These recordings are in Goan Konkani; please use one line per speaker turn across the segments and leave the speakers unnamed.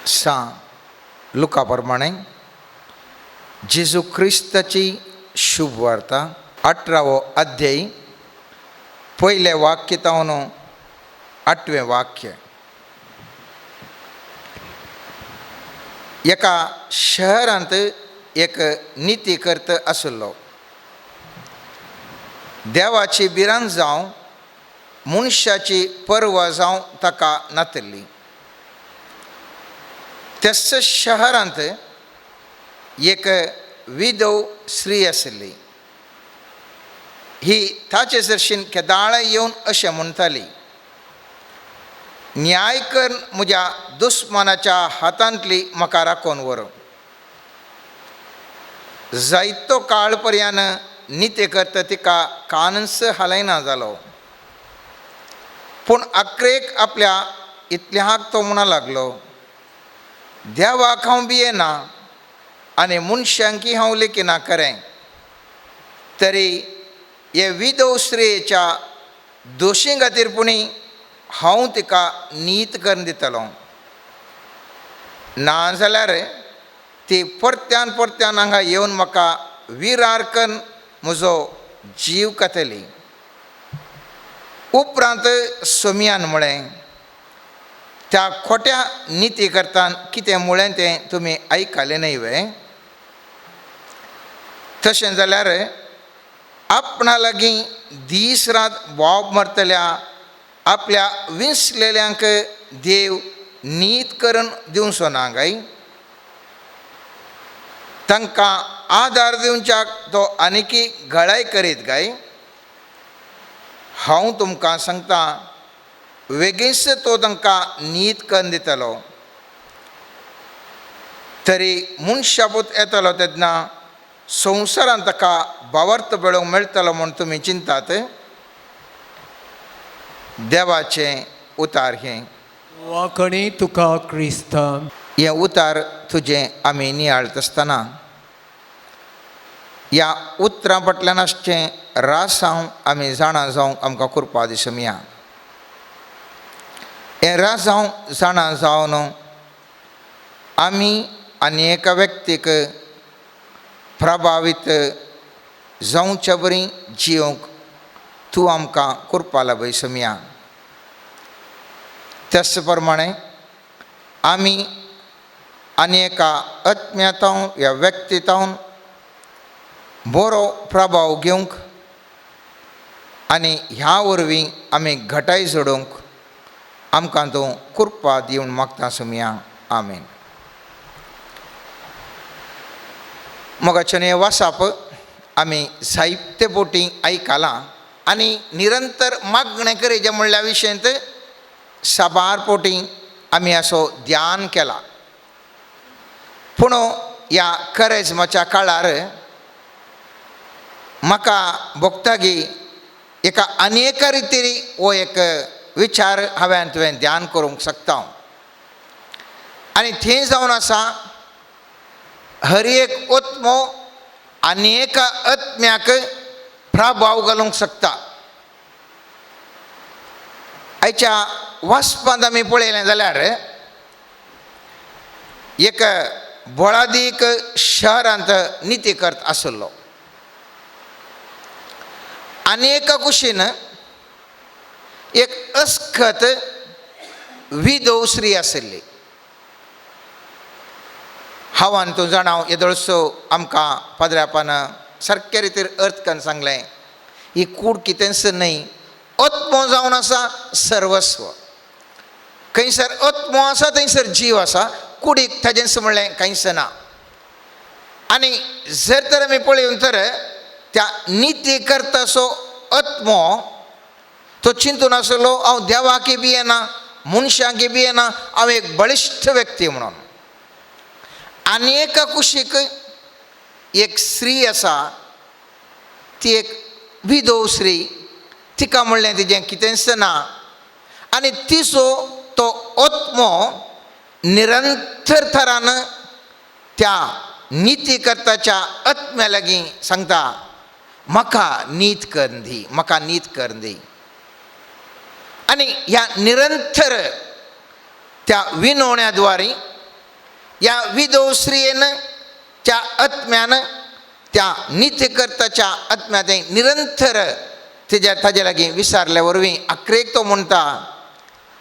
सां लुका प्रमाणे जेजू क्रिस्ताची शुभ वार्ता 18वो अध्याय पयलें वाक्य तावन 8वें वाक्य. एका शहरांत एक नितीकर्त आशिल्लो. देवाची भिरांत जावं मनशाची पर्वा जावं ताका नातिल्ली. त्याच शहरांत एक विधव स्त्री आशिल्ली. ही ताचे सरशीन केदाळ येवन अशें म्हणटाली, न्याय कर म्हज्या दुस्मानाच्या हातांतली म्हाका राखून व्हर. जायतो काळ पर्यान निती करता तिका कानच हालयना जालो. पूण अक्रेक आपल्या इतल्याक तो म्हणा लागलो, देवाक हांव भियेना आनी मनशांकी हांव लेखिना खरें, तरी हे विधव स्त्रियेच्या दोशी खातीर पुणी हांव तिका नीत करून दितलो, ना जाल्यार ती परत्यान परत्यान हांगा येवन म्हाका विरार करून म्हजो जीव खातली. उपरांत सोमयान म्हळें, त्या खोट्या निती करतान कितें म्हळें तें तुमी आयकलें न्हय वे? तशें जाल्यार आपणा लागीं दीस रात बोब मारतल्या आपल्या विंचलेल्यांक देव नीत करून दिवचो ना काय? तांकां आदार दिवच्याक तो आनीकी घळाय करीत काय? हांव तुमकां सांगता, वेगींच तो तांकां नीत करून दितलो. तरी मनशापूत येतलो तेन्ना संवसारांत ताका भावार्थ पळोवंक मेळटलो म्हूण तुमी चिंतात? देवाचें उतार हें.
वाकणी तुका क्रिस्ता.
हें उतार तुजें आमी नियाळत आसतना ह्या उतरां फाटल्यान आसचें रासांव आमी जाणा जावंक आमकां कृपा दिसुया. हें रासांव जाणा जावन आमी आनी एका व्यक्तीक प्रभावीत जावच्या बरी जियोंक तूं आमकां कृपा लाभय सोमया. त्याच प्रमाणे आमी आनी एका आत्म्यातावन ह्या व्यक्तीतावन बरो प्रभाव घेवंक आनी ह्या वरवीं आमी घटाय जोडूंक आमकां तूं कृपा दिवन मागता सोमया. आमेन. मोगाचें हें वासाप आमी जायते बोटी आयकलां आनी निरंतर मागणें करीजे म्हणल्या विशयांत साबार पोटी आमी असो ध्यान केला. पूण ह्या करेजमाच्या काळार म्हाका भोगता की एका अनेका रितीन हो एक विचार हांवें तुवें ध्यान करूंक शकता. आनी थंय जावन आसा हर एक आत्मो आनी एका आत्म्याक प्रभाव घालूंक शकता. आयच्या वाचपांत आमी पळयलें जाल्यार एक बळादीक शहरांत निती करत आशिल्लो आनी एका कुशीन एक अस्खत विधव स्त्री आशिल्ली. हांव आनी तूं जाणा येदोळसो आमकां पाद्र्यापान सारके रितीर अर्थ करून सांगलें, ही कूड कितेंच न्हय, आत्मो जावन आसा सर्वस्व. खंयसर आत्मो आसा थंयसर जीव आसा, कुडीक ताजेंच म्हणलें कांयच ना. आनी जर तर आमी पळोवन तर त्या निती करतासो आत्मो तो चिंतून आसलो, हांव देवाकी भियेना मनशांकी भियेना, हांव एक बळिश्ट व्यक्ती म्हणून. आनी एका कुशीक एक स्त्री आसा, ती एक विधव स्त्री, तिका म्हणलें तिजें कितेंच ना आनी तिचो तो आत्मो निरंतर थरान त्या निती करताच्या आत्म्या लागीं सांगता, म्हाका नीत करून दी, म्हाका नीत करून दी. आनी ह्या निरंतर त्या विनवण्या द्वारे ह्या विधव स्त्रियेन त्या आत्म्यान त्या नित्यकर्ताच्या आत्म्या तें निरंतर तेज्या ताजे लागीं विसारल्या वरवीं आखरेक तो म्हणटा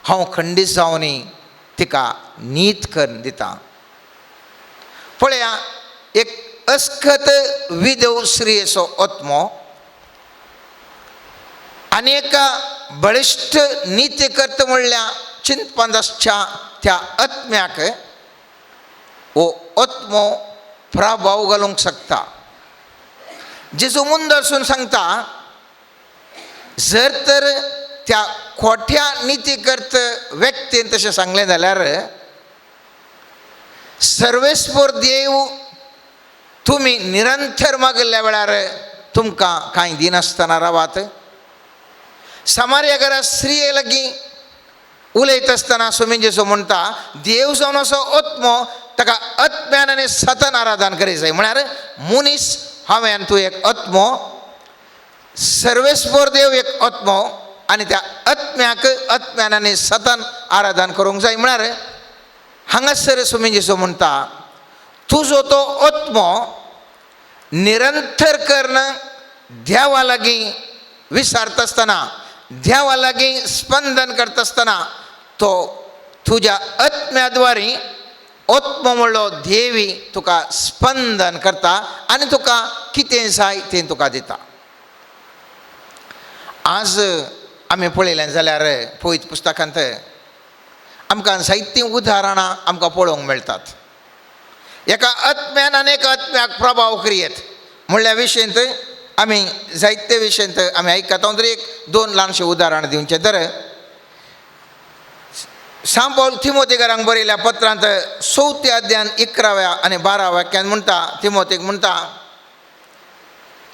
हांव खंडीत जावनी तिका नीत करून दिता. पळया, एक अस्खत विधव स्त्रियेचो आत्मो आनी एका बळिश्ट नित्यकर्त म्हणल्या चिंतपांत आसच्या त्या आत्म्याक हो आत्मो प्रभाव घालूंक शकता. जेजू मुंद आसून सांगता, जर तर त्या खोट्या नितीकर्त व्यक्तीन तशें सांगलें जाल्यार सर्वेस्पोर देव तुमी निरंतर मागिल्ल्या वेळार तुमकां कांय दिनासतना रावात. समार्या घरा स्त्रिये लागीं उलयता आसतना स्वामी जेजू म्हणटा, देव जावन असो आत्मो ताका आत्म्यान आनी सतान आराधन करीत जाय. म्हळ्यार मनीस हांवें तूं एक आत्मो, सर्वेस्पोर देव एक आत्मो आनी त्या आत्म्याक आत्म्यान आनी सतान आराधन करूंक जाय. म्हळ्यार हांगासर स्वामी जेजू म्हणटा, तुजो तो आत्मो निरंतर करून देवा लागीं विसारता आसतना, देवा लागीं स्पंदन करता आसतना तो तुज्या आत्म्याद्वारी आत्मो म्हणलो देवी तुका स्पंदन करता आनी तुका कितें जाय तें तुका दिता. आज आमी पळयलें जाल्यार पवित्र पुस्तकांत आमकां जायतीं उदाहरणां आमकां पळोवंक मेळटात. एका आत्म्यान आनी एका आत्म्याक प्रभाव क्रियेत म्हणल्या विशयंत आमी जायते विशयंत आमी आयकता. हांव तरी एक दोन ल्हानशें उदाहरण दिवचें तर सांत पावल तिमोतेकारांक बरयल्या पत्रांत 4 अध्यान 11व्या आनी 12व्या वाक्यान म्हणटा, तिमोतेक म्हणटा,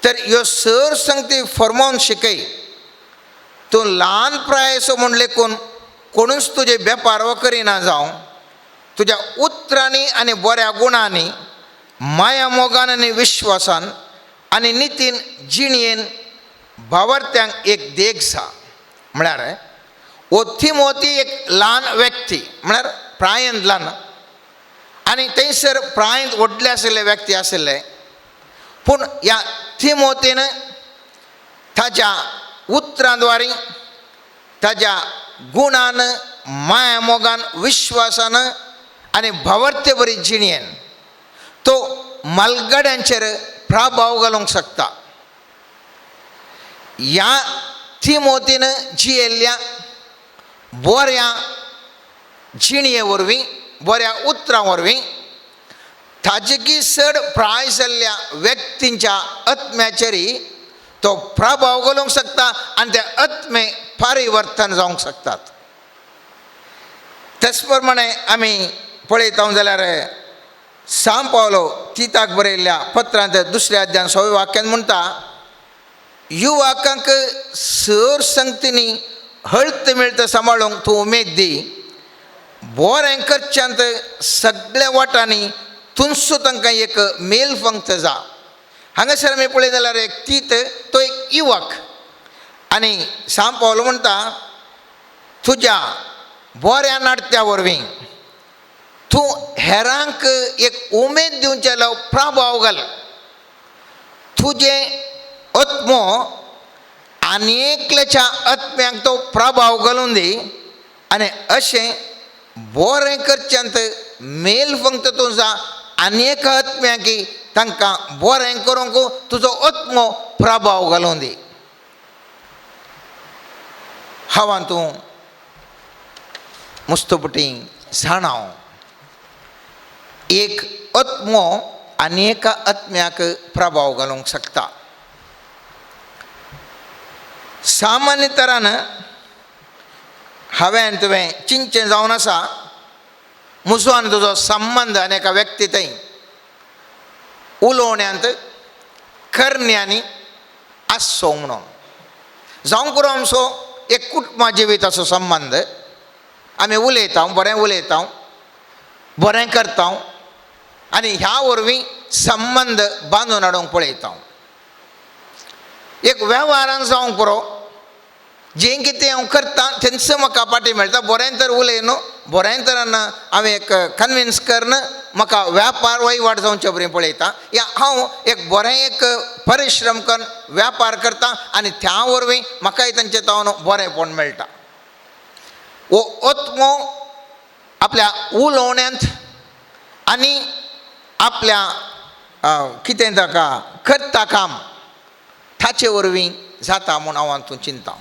तर ह्यो सर संगती फर्मोवन शिकय, तूं ल्हान प्रायेचो म्हूण लेखून कोणूच तुजे वेपार करिना जावं, तुज्या उतरांनी आनी बऱ्या गुणांनी, माया मोगान आनी विश्वासान आनी नितीन जिणयेन भावार्थ्यांक एक देख जा. म्हळ्यार हो तिमोती एक ल्हान व्यक्ती, म्हळ्यार प्रायेन ल्हान आनी थंयसर प्रायेंत व्हडले आशिल्ले व्यक्ती आशिल्ले, पूण ह्या तिमोतीन ताज्या उतरांद्वारी, ताज्या गुणान, माया मोगान, विश्वासान आनी भावार्थे बरी जिणयेन तो मालगाड्यांचेर प्रभाव घालूंक शकता. ह्या तिमोतीन जियेल्ल्या बऱ्या जिणये वरवीं, बऱ्या उतरां वरवीं ताजेकी चड प्राय जाल्ल्या व्यक्तींच्या आत्म्याचेरय तो प्रभाव घालूंक शकता आनी ते आत्मे परिवर्तन जावंक शकतात. तेच प्रमाणे आमी पळयता जाल्यार सांत पावलो तिताक बरयल्ल्या पत्रांत 2 अध्यान 6व्या वाक्यान म्हणटा, युवकांक सर संगतींनी हळत मेळत सांबाळूंक तूं उमेद दी, बरें करच्यांत सगळ्या वाटांनी तुमचो तांकां एक मेल फंक्त जा. हांगासर आमी पळयत जाल्यार एक तीत तो एक युवक आनी सांत पावलो म्हणटा, तुज्या बऱ्या नाडत्या वरवीं तूं हेरांक एक उमेद दिवचे प्रभाव घाल, तुजें आत्मो आनी एकल्याच्या आत्म्याक तो प्रभाव घालून दी आनी अशें बरें करच्यांत मेल फक्त तूं जा आनी एका आत्म्याक तांकां बरें करूंक तुजो आत्मो प्रभाव घालून दी. हांव तूं मुस्तपटी जाणाव, एक आत्मो आनी एका आत्म्याक प्रभाव घालूंक शकता. सामान्य तरान हांवें तुवें चिंतचें जावन आसा, म्हजो आनी तुजो संबंद आनी एका व्यक्ती थंय उलोवण्यांत करण्यांनी आसचो म्हणून. जावं पुरो आमचो एक कुटुंबा जिविताचो संबंद, आमी उलयता, बरें उलयता, बरें करता आनी ह्या वरवीं संबंद बांदून हाडूंक पळयता. एक वेव्हारान जावंक पुरो, जें कितें हांव करता तेंच म्हाका पाटी मेळटा. बरें तर उलय न्हू, बरें तरान हांवें एक कन्विन्स करून म्हाका व्यापार वयवाट जावचे बरें पळयता, या हांव एक बरें एक परिश्रम करून व्यापार करता आनी त्या वरवीं म्हाकाय तांचे तावन बरेंपण मेळटा. हो आत्मो आपल्या उलोवण्यांत आनी आपल्या कितें ताका करता काम ताचे वरवीं जाता म्हूण हांव हातूंत चिंता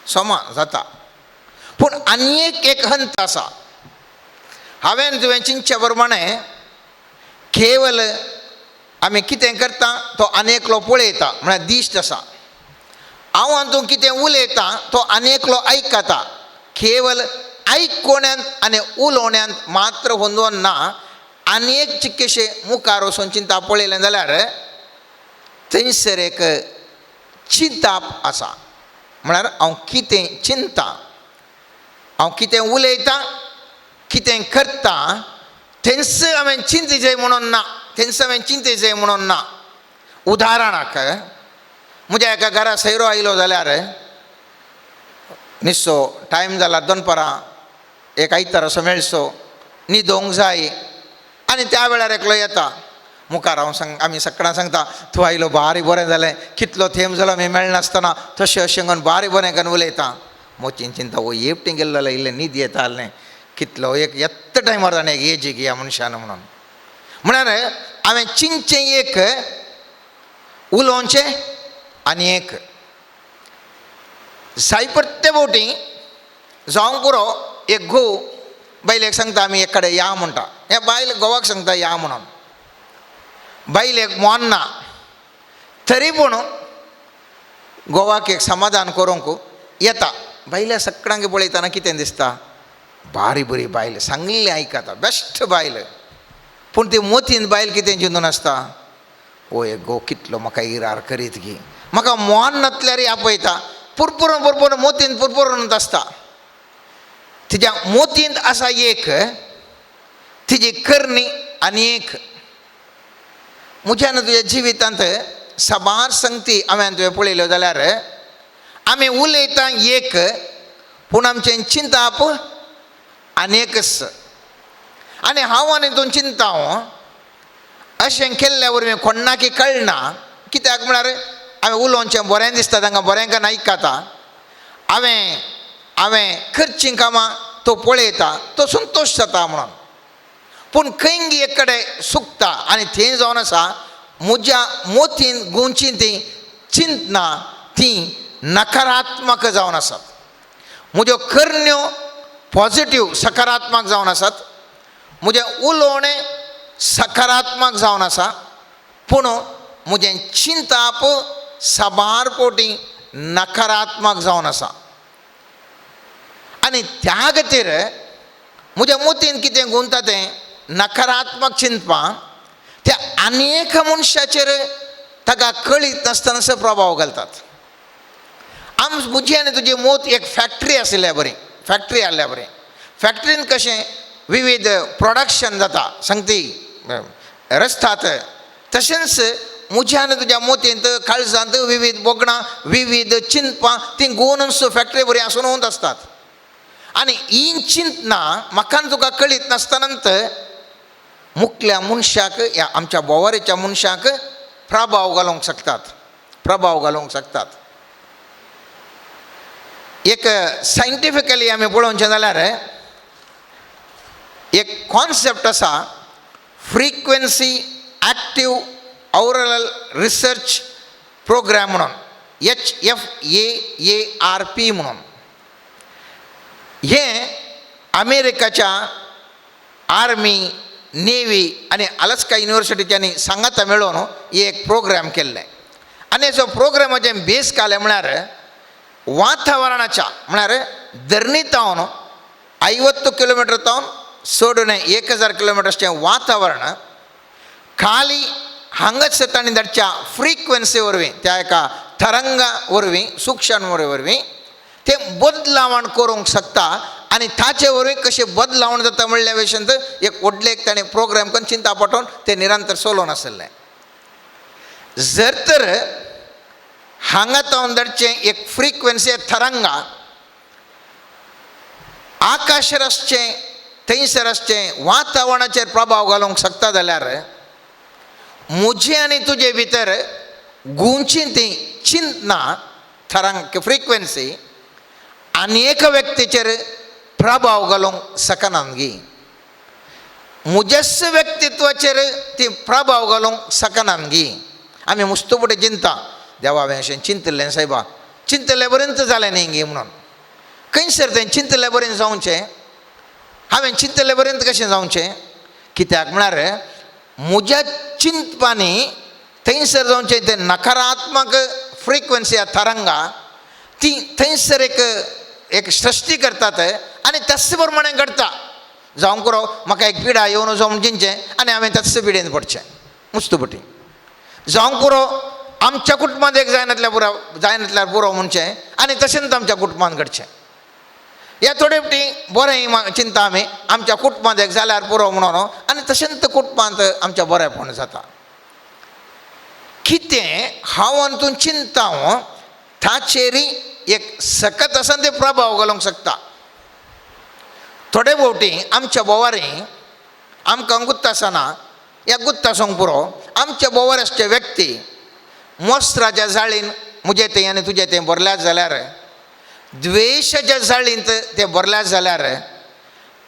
समा जाता. पूण आनी एक एक हंत आसा. हांवें तुवें चिंतचे प्रमाणें केवल आमी कितें करता तो आनी एकलो पळयता, म्हळ्यार दिश्ट आसा. हांव हातूंत कितें उलयता तो आनी एकलो आयकता. केवल आयकोण्यांत आनी उलोवण्यांत मात्र होंदोन ना, आनी एक चिक्केशें मुखार वचून चिंता पळयलें जाल्यार थंयसर एक चिंताप आसा. म्हळ्यार हांव कितें चिंता, हांव कितें उलयतां, कितें करता थंयस हांवें चिंतचें म्हणून ना, थंयस हांवें चिंतचें म्हणून ना. उदाहरणाक म्हज्या एका घरा सैरो आयलो जाल्यार निसो टायम जाला दनपारां एक आयतार असो मेळचो न्हिदोंक जाय आनी त्या वेळार एकलो येता मुखार. हांव सांग आमी सगळ्यां सांगता तूं आयलो बारी बरें जालें, कितलो थेंब जालो आमी मेळनासतना तशें अशें करून बारी बरें करून उलयता. मोचीन चिंता हो एकटें गेल्लो जाल्यार इल्लें न्हीद येता आसलें, कितलो एक येत्त टायमार जाणें एक एजीक ह्या मनशान म्हणून. म्हळ्यार हांवें चिंतचें एक, उलोवचें आनी एक. जाय प्रत्येक फावटी जावंक पुरो एक घोव बायलेक सांगता आमी एक कडेन या म्हणटा, हे बायल घोवाक सांगता या म्हणून, बायलेक मोन ना तरी पूण गोवाक एक समाधान करूंक येता. बायले सगळ्यांक पळयतना कितें दिसता, बारी बरी बायल सांगिल्लें आयकता, बेस्ट बायल. पूण ती मोतीन बायल कितें चिंतून आसता, ओ एक घोव कितलो म्हाका इरार करीत गी, म्हाका मोन नासल्यार आपयता, पुरपुरून पुरपुरून मोतीन पुरपुरून आसता. तिज्या मोतींत आसा एक, तिजी करणी आनी एक. म्हज्यान तुज्या जिवितांत साबार संगती हांवें तुवें पळयल्यो जाल्यार आमी उलयता एक, पूण आमचें चिंताप आनी एकच. आनी हांव आनी तूं चिंता अशें केल्ल्या वरवीं कोणाकी कळना. कित्याक म्हळ्यार हांवें उलोवचें बरें दिसता तांकां, बरें करून आयकता. हांवें हांवें करचीं कामां तो पळयता, तो संतोश जाता म्हणून. पूण खंय एक कडेन सुकता आनी थंय जावन आसा म्हज्या मोतीन गुंवची तीं चिंतना तीं नकारात्मक जावन आसात. म्हज्यो करण्यो पॉजिटीव सकारात्मक जावन आसात, म्हजें उलोवणें सकारात्मक जावन आसा, पूण म्हजें चिंताप साबार फावटी नकारात्मक जावन आसा. आनी त्या खातीर म्हज्या मोतीन कितें गुंता तें नकारात्मक चिंतपां त्या अनेक मनशाचेर ताका कळीत नासतना प्रभाव घालतात. आम म्हजी आनी तुजी मोत एक फॅक्टरी आशिल्ल्या बरी, फॅक्टरी आसल्या बरी. फॅक्टरीन कशें विविध प्रोडक्शन जाता सांगती रस्तात, तशेंच म्हज्या आनी तुज्या मोतींत काळजांत विविध भोगणां विविध चिंतपां तीं गोवनूच फॅक्टरी बरी आसून आसतात. आनी ही चिंतना म्हाका तुका कळीत नासतना मुखल्या मनशाक ह्या आमच्या बोवारेच्या मनशाक प्रभाव घालूंक शकतात, प्रभाव घालूंक शकतात. एक सायंटिफिकली आमी पळोवचें जाल्यार एक कॉन्सेप्ट आसा, frequency active auroral research programme म्हणून, HFAARP म्हणून. हें अमेरिकाच्या आर्मी, नेवी आनी अलास्का युनिवर्सिटीच्यांनी सांगाता मेळोवन एक प्रोग्राम केल्लें. आनी हेचो प्रोग्रामाचें बेस कालें म्हळ्यार वातावरणाच्या म्हळ्यार धरणी तावन 50 किलोमिटर तावन सोडून 1000 किलोमिटर्सचें वातावरण खाली हांगाच तांणी धाडच्या फ्रिक्वन्सी वरवीं, त्या एका तरंगा वरवीं, सूक्ष्म वरवीं तें बदलावण करूंक शकता. आनी ताचे वरवीं कशें बदलावण जाता म्हणल्या विशयांत एक व्हडलें एक ताणें प्रोग्राम करून चिंता पाठोवन तें निरंतर चलोवन आशिल्लें. जर तर हांगा तावन धाडचें एक फ्रिक्वन्सी थरंगा आकाशार आसचें थंयसर आसचें वातावरणाचेर प्रभाव घालूंक शकता जाल्यार म्हजे आनी तुजे भितर गुंची ती चिंतना थरंग फ्रिक्वन्सी आनी एका व्यक्तीचेर प्रभाव घालूंक शकना गी. म्हज्याच व्यक्तित्वाचेर ती प्रभाव घालूंक शकना गी. आमी मुस्तू फुडें चिंता देवा हांवें अशें चिंतिल्लें सायबा, चिंतिल्ले पर्यंत जालें न्ही गी म्हणून. खंयसर तें चिंतिल्ले पर्यंत जावचें? हांवें चिंतिल्ले पर्यंत कशें जावचें? कित्याक म्हळ्यार म्हज्या चिंतपांनी थंयसर जावचें तें नकारात्मक फ्रिक्वन्सी तरंगा ती थंयसर एक एक सृश्टी करतात आनी त्याच प्रमाणे घडटा. जावंक पुरो म्हाका एक पिडा येवन वचो म्हूण चिंतचें आनी हांवें त्याच पिडेन पडचें मुस्तू पटी. जावंक पुरो आमच्या कुटुंबांत एक जायनातल्या पुरो जायनातल्यार पुरो म्हणचें आनी तशेंच आमच्या कुटुंबांत घडचें. ह्या थोडे फावटी बरें चिंता आमी आमच्या कुटुंबांत एक जाल्यार पुरो म्हणून आनी तशेंच कुटुंबांत आमच्या बरेंपण जाता. कितें हांव आनी तूं चिंता ताचेरय एक सकत आसा ते प्रभाव घालूंक शकता. थोडे फावटी आमच्या बोवारी आमकां गुत्त आसना, ह्या गुत्त आसूंक पुरो आमच्या बोवार आसचे व्यक्ती मोस्त्राच्या जाळीन म्हजें तें आनी तुजें तें भरल्यात जाल्यार, द्वेशाच्या जाळींत ते भरल्यात जाल्यार,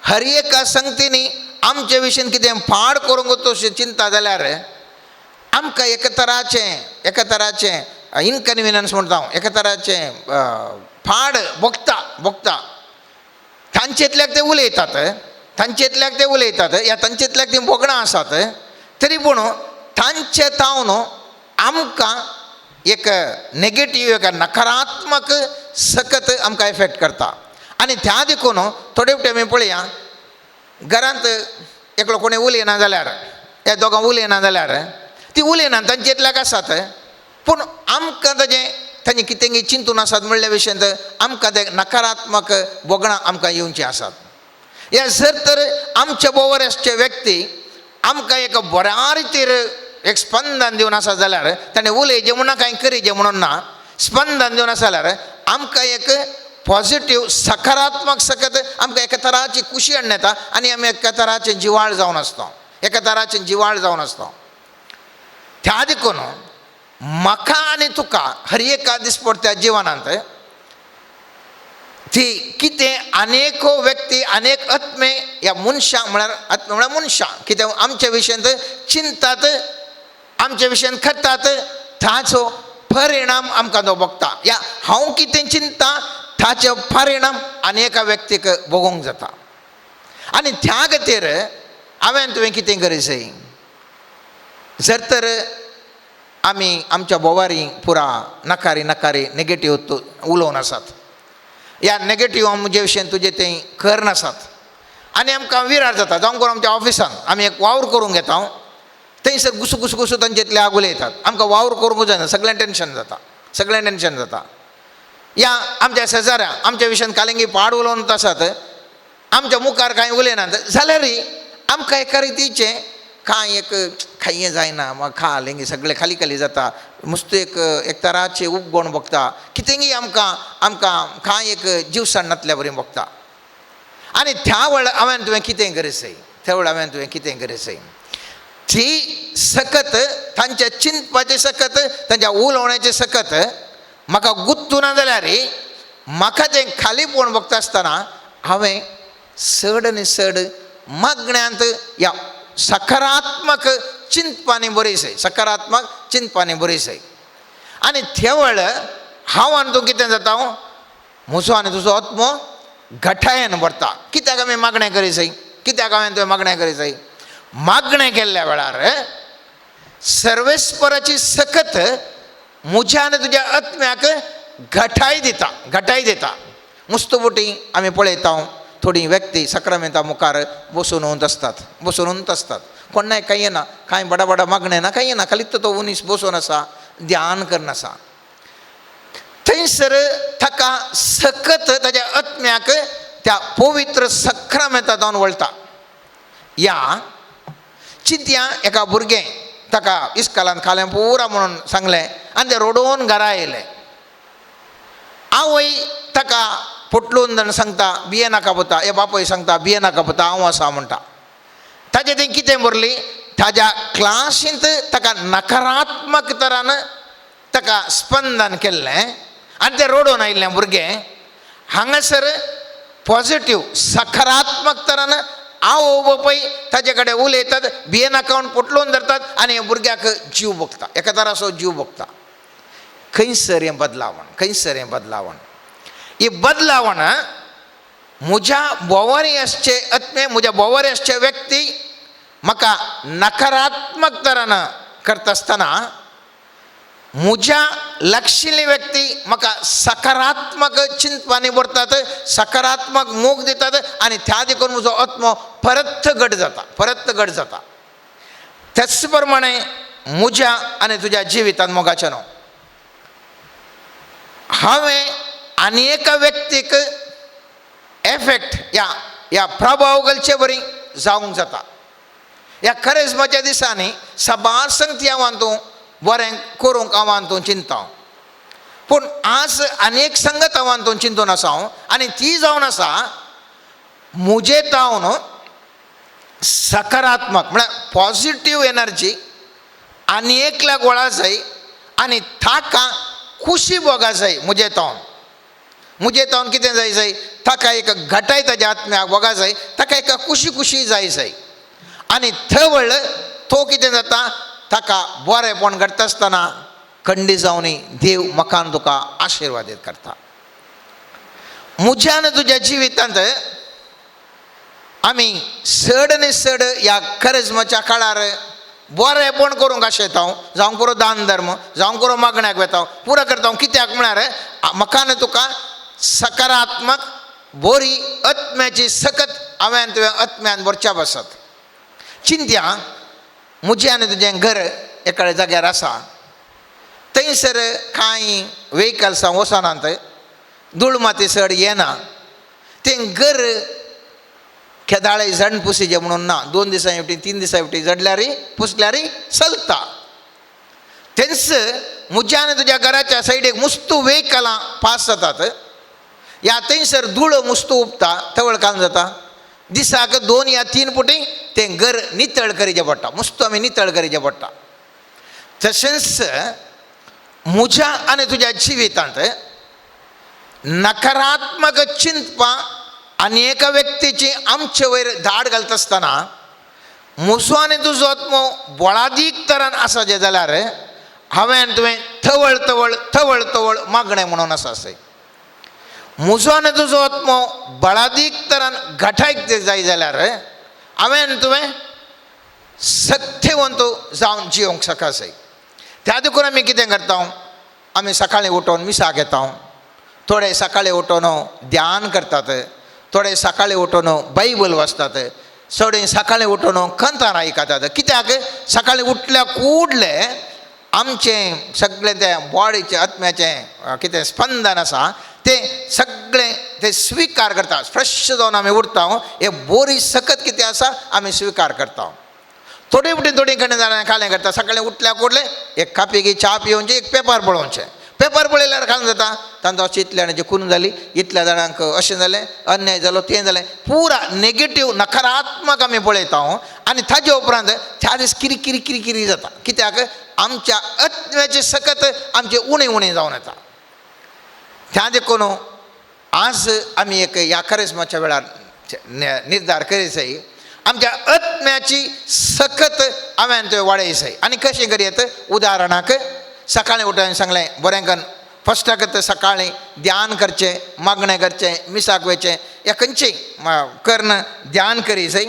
हर एका संगतींनी आमचे विशीं कितें पाड करूंक तशें चिंता जाल्यार आमकां एका तराचें इनकन्विनियन्स म्हणटा हांव, एका तराचें पाड भोगता भोगता. तांचेतल्याक ते उलयतात, तांचेतल्याक ते उलयतात ह्या तांचेतल्याक तीं भोगणां आसात, तरी पूण तांचे तावन आमकां एक नेगेटीव एक नकारात्मक सकत आमकां इफेक्ट करता. आनी त्या देखून थोडे फावटी आमी पळया घरांत एकलो कोणी उलयना जाल्यार, ह्या दोगां उलयना जाल्यार ती उलयना तांचेतल्याक आसात, पूण आमकां ताजें तांचे कितें चिंतून आसात म्हणल्या विशयांत आमकां ते नकारात्मक भोगणां आमकां येवचीं आसात. ह्या जर तर आमच्या बोवर आसचे व्यक्ती आमकां एक बऱ्या रितीर एक स्पंदन दिवन आसा जाल्यार, ताणें उलयचें म्हणून कांय करीचें म्हणून ना, स्पंदन दिवन आसा जाल्यार आमकां एक पॉजिटीव सकारात्मक सकत आमकां एका तराची खुशी हाडून येता आनी आमी एका तराचें जिवाळ जावन आसता, एका तराचें जिवाळ जावन आसता. त्या देखून म्हाका आनी तुका हर एका दिसपडट्या जिवनांत ती कितें अनेको व्यक्ती अनेक आत्मे ह्या मनशां म्हळ्यार आत्मे म्हळ्यार मनशां कितें आमच्या विशयांत चिंतात, आमच्या विशयांत करतात, ताचो परिणाम आमकां तो भोगता. ह्या हांव कितें चिंता ताचो परिणाम आनी एका व्यक्तीक भोगूंक जाता. आनी त्या खातीर हांवें तुवें कितें करी जाय, जर तर आमी आमच्या बोवारी पुरा नकारी नकारी नेगेटीव उलोवन आसात, ह्या नेगेटीव म्हजे विशयन तुजें तें कर नासात आनी आमकां विरार जाता. जावं करून आमच्या ऑफिसान आमी एक वावर करूंक घेता, थंयसर गुसू गुसू गुसू तांचेतले आग उलयतात, आमकां वावर करूंक जायना, सगळें टेंशन जाता, सगळें टेंशन जाता. ह्या आमच्या शेजाऱ्या आमच्या विशयान कालिंगी पाड उलोवन आसात, आमच्या मुखार कांय उलयनात जाल्यारय आमकां एका रितीचें कांय एक खायें जायना, मागीर खा लेंगी सगळें खाली खाली जाता, मुस्त एक एक तराचें उपगोण भोगता, कितेंगी आमकां आमकां कांय एक जीवसाण नातल्या बरी भोगता. आनी त्या वेळार हांवें तुवें कितें करी जाय, त्या वेळार हांवें तुवें कितें करी जाय, ती सकत तांच्या चिंतपाचें सकत तांच्या उलोवण्याचें सकत म्हाका गुत्तुना जाल्यार म्हाका तें खालीपण भोगता आसतना हांवें चड आनी चड मागण्यांत ह्या सकारात्मक चिंतपांनी बरी जाय, सकारात्मक चिंतपांनी बरी जाय. आनी तेवळ हांव आनी तूं कितें जाता, म्हजो आनी तुजो आत्मो घटायेन भरता. कित्याक आमी मागणें करी जाय, कित्याक हांवें तुवें मागणें करी जाय, मागणें केल्ल्या वेळार सर्वेस्पराची सकत म्हज्या आनी तुज्या आत्म्याक घटाय दिता, घटाय दिता. मुस्तुबुटी आमी पळयता थोडी व्यक्ती सक्रामेंता मुखार बसून आसतात, बसून आसतात, कोणाय कांय येना, कांय बडा बडा मागणें ना, कांय येना, खालीच तो मनीस बसून आसा, ध्यान करून आसा. थंयसर ताका सकत ताज्या आत्म्याक त्या पवित्र सक्रामेंता जावन वळटा. ह्या चिंतया एका भुरगें ताका इस्कालान खालें पुरा म्हणून सांगलें आनी तें रडोवन घरा आयलें. आवय ताका पोटलून जाण सांगता बिये नाका पुता, हे बापूय सांगता बिये नाका पुता हांव आसा म्हणटा. ताजें तें कितें भरली ताज्या क्लासींत ताका नकारात्मक तरान ताका स्पंदन केल्लें आनी तें रडोवन आयिल्लें भुरगें. हांगासर पॉजिटीव सकारात्मक तरान आवय बापूय ताजे कडेन उलयतात, भिये नाका म्हूण पोटलून धरतात आनी भुरग्याक जीव भोगता, एका तराचो जीव भोगता. खंयसर हें बदलावण, खंयसर हें बदलावण, ही बदलावण म्हज्या भोंवरी आसचे आत्मे, म्हज्या भोंवरी आसचे व्यक्ती म्हाका नकारात्मक तरान करता आसतना म्हज्या लागशिल्ली व्यक्ती म्हाका सकारात्मक चिंतपांनी भरतात, सकारात्मक मोग दितात आनी त्या देखून म्हजो आत्मो परत घट जाता, परत घट जाता. त्याच प्रमाणे म्हज्या आनी तुज्या जिवितांत मोगाचें न्हू हांवें आनी एका व्यक्तीक एफेक्ट या ह्या प्रभाव घालचे बरी जावंक जाता. ह्या करेजमाच्या दिसांनी साबार संगती हांव तूं बरें करूंक हांव तूं चिंता, पूण आज आनी एक संगत हांव तूं चिंतून आसा हांव आनी ती जावन आसा म्हजे तावन सकारात्मक म्हळ्यार पॉजिटीव एनर्जी आनी एकल्या गोळा जाय आनी ताका खुशी भोगा जाय. म्हजे तावन, म्हजे तावन कितें जाय जाय ताका एक घटाय ताज्या आत्म्याक भोगा जाय, ताका एका खुशी खुशी जाय जाय आनी थवळ तो कितें जाता ताका बरेंपण घडटा आसतना खंडी जावनी देव म्हाका आनी तुका आशिर्वादीत करता. म्हज्या आनी तुज्या जिवितांत आमी चड आनी चड ह्या करेजमाच्या काळार बरेंपण करूंक आशेता हांव, जावं पुरो दान धर्म, जावं पुरो मागण्याक वेता, पुरो करता हांव. कित्याक म्हळ्यार म्हाका आनी तुका सकारात्मक बरी आत्म्याची सकत हांवें आनी तुवें आत्म्यान भरच्या बसत. चिंत्या म्हजें आनी तुजें घर एका जाग्यार आसा, थंयसर कांय वेहिकल्सां वचनात, धूळ माती चड येना, तें घर केदाळे जण पुसीचें म्हणून ना, 2 दिसां फावटी 3 दिसां फावटी जडल्यार पुसल्यार चलता. तेंच म्हज्या आनी तुज्या घराच्या सायडीक मुस्तू वेहिकलां पास जातात, ह्या थंयसर धूळ मुस्तू उपता, तवळ काम जाता. दिसाक 2 या 3 पुटी तें घर नितळ करीचें पडटा, मुस्तू आमी नितळ करीचें पडटा. तशेंच म्हज्या आनी तुज्या जिवितांत नकारात्मक चिंतपां आनी एका व्यक्तीची आमचे वयर धाड घालता आसतना म्हजो आनी तुजो आत्मो बळादीक तरान आसा जें जाल्यार हांवें आनी तुवें तवळ तवळ तवळ तवळ मागणें म्हणून आसा अशें. म्हजो आनी तुजो आत्मो बळादीक तरान घटायक जाय जाल्यार हांवें आनी तुवें सक्तेवंत जावन जियोंक शकासय. त्या देखून आमी कितें करता, आमी सकाळीं उठोवन मिसाक येता, थोडे सकाळीं उठोवन ध्यान करतात, थोडे सकाळीं उठोवन बायबल वाचतात, थोडे सकाळीं उठोवन कंतार आयकतात. कित्याक सकाळीं उठल्या कुडले आमचें सगळें तें बॉडीचें आत्म्याचें कितें स्पंदन आसा तें सगळें तें स्विकार करता. फ्रेश जावन आमी उरता, हे बोरी सकत कितें आसा आमी स्विकार करता. थोडी फुटी थोडी कडेन जाणां खालें करता, सकाळीं उठल्या कुडले एक कापी की च्या पिवनचें, एक पेपर पळोवचें, पेपर पळयल्यार खावन जाता तांचो अशें इतल्या जाणांची खून जाली, इतल्या जाणांक अशें जालें, अन्याय जालो, तें जालें, पुरा नेगेटीव नकारात्मक आमी पळयता आनी ताजे उपरांत त्या दीस किरी किरी किरी किरी जाता. कित्याक आमच्या आत्म्याची सकत आमचें उणें उणें जावन येता. त्या देखून आज आमी एक ह्या करिस्माच्या वेळार निर्धार करीत जाय, आमच्या आत्म्याची सकत हांवें तुवें वाडय जाय. आनी कशें करयत, उदाहरणाक सकाळीं उठून सांगलें बरें कन्न फस्टाक सकाळीं ध्यान करचें, मागणें करचें, मिसाक वयचें, ह्या खंयचें कर्ण ध्यान करी जाय.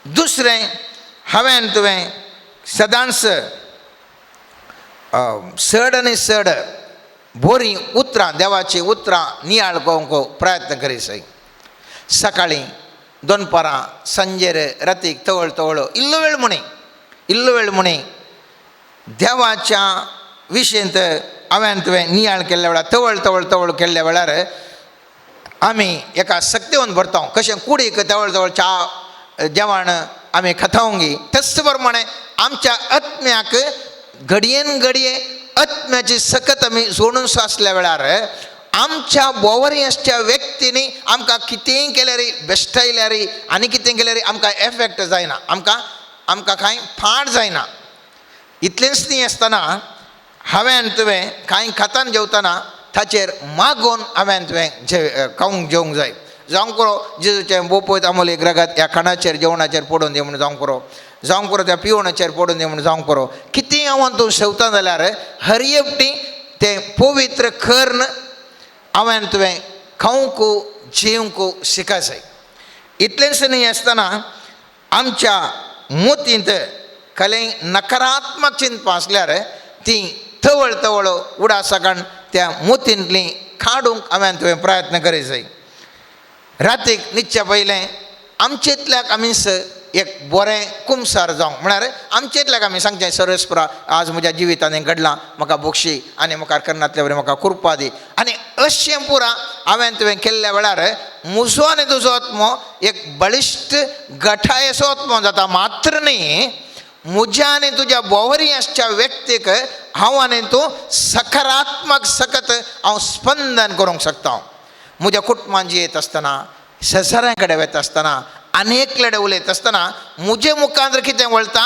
दुसरें हांवें तुवें सदांच चड आनी चड बरीं उतरां देवाचीं उतरां नियाळ करूंक प्रयत्न करी जाय. सकाळीं, दनपारां, सांजेर, रातीक तवळ तवळ इल्लो वेळ म्हणी, इल्लो वेळ म्हणी देवाच्या विशयंत हांवें तुवें नियाळ केल्ल्या वेळार तवळ तवळ तवळ केल्ल्या वेळार आमी एका सक्तेवन भरता. कशें कुडीक तवळ तवळ च्या जेवण आमी खातावंगी, तेच प्रमाणे आमच्या आत्म्याक घडयेन घडये आत्म्याची सकत आमी जोडून आसल्या वेळार आमच्या बोवरी आसच्या व्यक्तींनी आमकां कितेंय केल्यार, बेश्टायल्यार आनी कितें केल्यार आमकां एफेक्ट जायना, आमकां आमकां कांय फाट जायना. इतलेंच न्ही आसतना हांवें तुवें कांय खातान जेवतना ताचेर मागून हांवें तुवें खावंक जेवंक जाय. जावंक पुरो जेजूचें बोपयत आमोल एक रगत ह्या खाणाचेर जेवणाचेर पडून दी म्हूण जावंक पुरो, जावंक पुरो त्या पिवणाचेर पडून दी म्हूण जावंक पुरो. कितेंय हांव तूं शेवता जाल्यार हर एकटी तें पवित्र कर्ण हांवें तुवें खावंक जेवंक शिका जाय. इतलेंच न्ही आसतना आमच्या मोतींत कले नकारात्मक चिंतपां आसल्यार ती तवळ तवळ उडासा कारण त्या मोतींतली काडूंक हांवें तुवें प्रयत्न करीत जाय. रातीक न्हिदच्या पयलें आमचेंतल्याक आमी एक बरें कुमसार जावंक म्हळ्यार आमचेंतल्याक आमी सांगचें सर्वेस्परा आज म्हज्या जिवितान हें घडलां म्हाका बोक्षी आनी मुखार करनातल्या बरें म्हाका कृपा दी. आनी अशें पुरा हांवें तुवें केल्ल्या वेळार म्हजो आनी तुजो आत्मो एक बळिश्ट गठायेचो आत्मो जाता. मात्र न्ही म्हज्या आनी तुज्या बोवरी आसच्या व्यक्तीक हांव आनी तूं सकारात्मक सकत हांव स्पंदन करूंक शकता. म्हज्या कुटुंबान जियेत आसतना, शेजाऱ्यां कडेन वता आसतना, आनी एकले उलयता आसतना म्हजे मुखांत कितें वळटा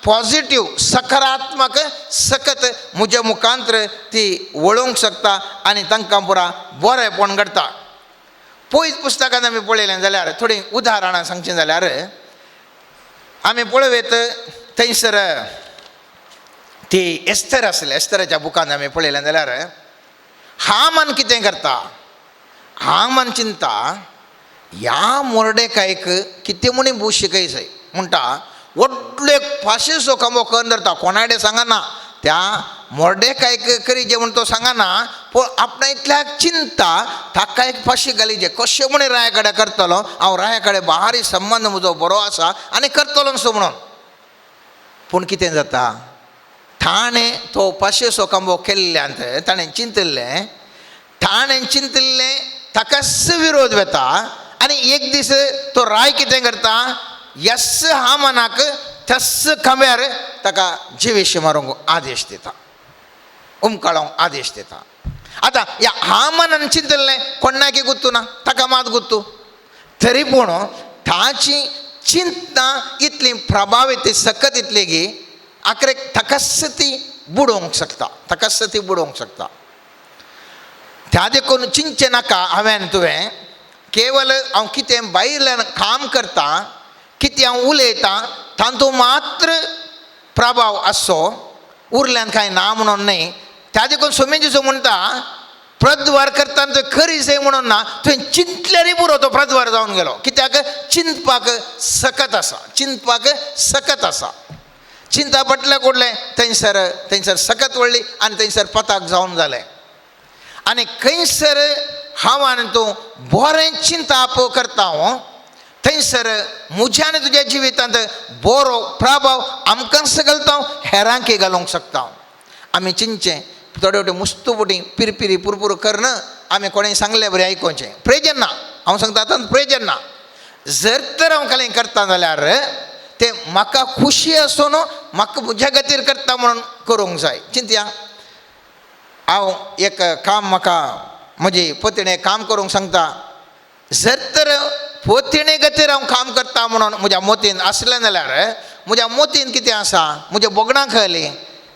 पॉझिटीव सकारात्मक सकत म्हज्या मुखांत ती वळोवंक शकता आनी तांकां पुरा बरेंपण घडटा. पयस पुस्तकान आमी पळयलें जाल्यार थोडीं उदाहरणां सांगचीं जाल्यार आमी पळोवयत थंयसर ती एस्तर आसली. एस्तराच्या बुकान आमी पळयलें जाल्यार हामान कितें करता, हामान चिंता ह्या मोर्डेकायक कितें म्हणी भू शिकय जाय म्हणटा व्हडलो एक फाशीचो खांबो करून धरता. कोणाडे सांगना त्या मोर्डेकायक करी जे म्हण तो सांगना, पूण आपणा इतल्याक चिंता ताका एक फाशी घाली जे कशें म्हणी राया कडेन करतलो हांव, राया कडेन बाहरी संबंद म्हजो बरो आसा आनी करतलो सो म्हणून. पूण कितें जाता, ताणें तो पाशेचो खांबो केल्ल्यान ताणें चिंतिल्लें, ताणें चिंतिल्लें ताकाच विरोध वता आनी एक दीस तो राय कितें करता यस हामानाक तस खांब्यार ताका जिवेशी मारूंक आदेश दिता, उमकाळोंक आदेश दिता. आतां ह्या हामानान चिंतिल्लें कोणाकी गुत्तू ना, ताका मात गुत्तू, तरी पूण ताची चिंतना इतली प्रभावीत सकत इतली की आखरेक ताकाच ती बुडोवंक शकता, ताकाच ती बुडोवंक शकता. त्या देखून चिंतचें नाका हांवें तुवें केवल हांव कितें भायल्यान काम करता, कितें हांव उलयतां तातूंत मात्र प्रभाव आसचो, उरल्यान कांय ना म्हणून न्हय. त्या देखून स्वामी जेजू म्हणटा प्रद्वार करता तुवें खरी जाय म्हणून ना, तुवें चिंतल्यारय पुरो तो प्रद्वार जावन गेलो. कित्याक चिंतपाक सकत आसा, चिंतपाक सकत आसा. चिंता पटल्या कोडलें थंयसर थंयसर सकत वळ्ळी आनी थंयसर पताक जावन जालें. आनी खंयसर हांव आनी तूं बरें चिंताप करता हांव थंयसर म्हज्या आनी तुज्या जिवितांत बरो प्रभाव आमकांच घालता, हेरांकय घालूंक शकता. आमी चिंतचें थोडे फावटी मुस्तू फुटी पिरपिरी पुरपुर करून आमी कोणें सांगलें बरें आयकोचें प्रयोजन ना. हांव सांगता आतां प्रयोजन ना. जर तर हांव कांय करता जाल्यार तें म्हाका खुशी आसून म्हाका म्हज्या खातीर करता म्हणून करूंक जाय. चिंतया हांव एक काम म्हाका म्हजी पतिणें काम करूंक सांगता, जर तर पोतिणे खातीर हांव काम करता म्हणून म्हज्या मोतीन आसलें जाल्यार म्हज्या मोतीन कितें आसा, म्हज्या बोगणां खयलीं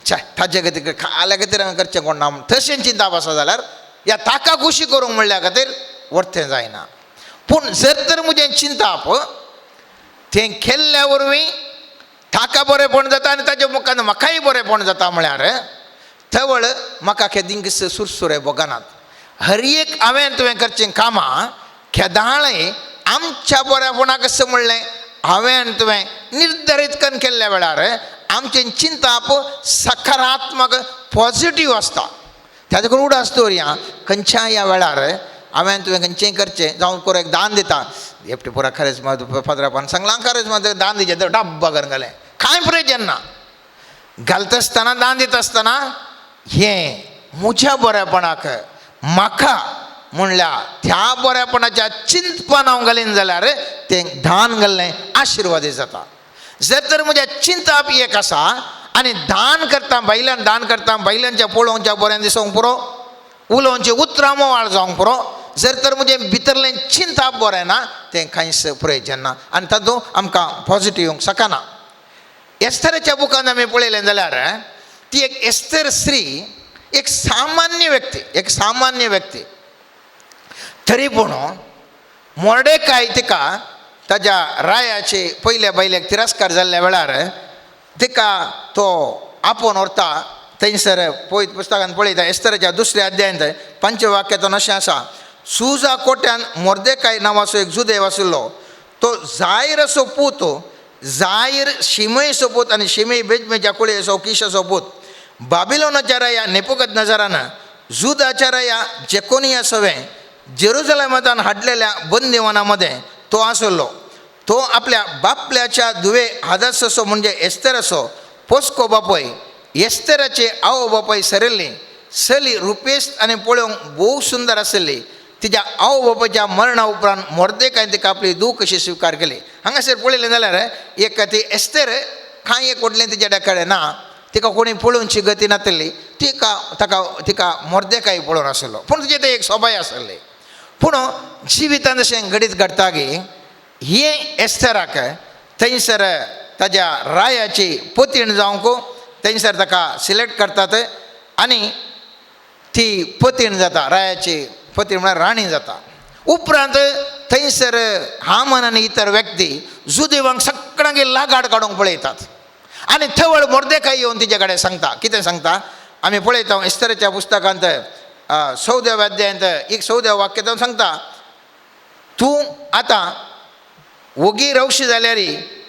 छे ताजे खातीर खाल्या खातीर हांवें करचें कोण ना तशें चिंताप आसा जाल्यार ह्या ताका खुशी करूंक म्हणल्या खातीर वर्तें जायना. पूण जर तर म्हजें चिंताप तें केल्ल्या वरवीं ताका बरेंपण जाता आनी ताच्या मुखार म्हाकाय बरेंपण जाता म्हळ्यार तवळ म्हाका केदींक सुरसुरे भोगनात. हर एक हांवें तुवें करचीं कामां केदाळय आमच्या बऱ्यापणाक कशें म्हणलें हांवें तुवें निर्धारीत करून केल्ल्या वेळार आमचें चिंताप सकारात्मक पॉझिटीव आसता. त्या देखून उडास दवरया खंयच्या ह्या वेळार हांवें तुवें खंयचेंय करचें जावं कोर एक दान दिता एकटे पुरा खरेंच फादरापान सांगलां खरेंच मात दान दिचें डब्बा करून घालें कांय प्रयोजन ना. घालता आसतना दान दिता आसतना हें म्हज्या बरेपणाक म्हाका म्हणल्यार त्या बरेपणाच्या चिंतपान हांव घालीन जाल्यार तें दान घाल्लें आशिर्वादी जाता. जर तर म्हज्या चिंताप एक आसा आनी दान करता, बायलान दान करता, बायलांच्या पळोवच्या बरें दिसूंक पुरो, उलोवचें उतरां मोवाळ जावंक पुरो, जर तर म्हजें भितरलें चिंताप बरें ना तें कांयच प्रयोजन ना आनी तातूंत आमकां पॉजिटीव येवंक शकना. एस्थराच्या बुकान आमी पळयलें जाल्यार ती एक एस्तर स्त्री एक सामान्य व्यक्ती, एक सामान्य व्यक्ती, तरी पूण मोर्डेकाय तिका ताज्या रायाचे पयल्या बायलेक तिरस्कार जाल्ल्या वेळार तिका तो आपोवन व्हरता. थंयसर पळयत पुस्तकान पळयता एस्तराच्या दुसऱ्या अध्यायांत पंच वाक्यातून अशें आसा, सुजा कोट्यान मोर्देकाय नांवाचो एक जुदेव आशिल्लो, तो जायर असो पूत, जायर शिमयचो पूत आनी शिमय बेजमेच्या कुळयेचो किशाचो पूत, बाबिलोनाच्या राया नेपुकद नजरान जुदाच्या राया जेकोनिया सवें जेरुजलेमांतान हाडलेल्या बंदिवाना मदें तो आसलो. तो आपल्या बापल्याच्या दुवे हादासो म्हणजे एस्तेराचो पोसको बापय, एस्तेराचे आवय बापय सरिल्ली चली रुपेस्त आनी पळोवंक भोव सुंदर आशिल्ली. तिच्या आवय बापायच्या मरणा उपरांत मोर्देकायन तिका आपली धूव कशी स्विकार केली. हांगासर पळयलें जाल्यार एक ती एस्तेर कांय एक व्हडलें तिच्या कडेन ना, तिका कोणी पळोवची गती नातिल्ली, तिका ताका तिका मोर्देकाय पळोवन आशिल्लो, पूण तिचे ते एक सोबाय आशिल्ली. पूण जिवितांत अशें घडीत घडटा की हे एस्तेराक थंयसर ताज्या रायाची पतीण जावंक थंयसर ताका सिलेक्ट करतात आनी ती पतीण जाता, रायाची पतीण म्हळ्यार राणी जाता. उपरांत थंयसर हामन आनी इतर व्यक्ती जुदेवांक सगळ्यांक लागाड काडूंक पळयतात आनी थवळ मोर्देकाय येवन तिचे कडेन सांगता. कितें सांगता आमी पळयता एस्तराच्या पुस्तकांत 14व्या अध्यायांत एक 14व्या वाक्यांत सांगता, तूं आतां वोगी रावशी जाल्यार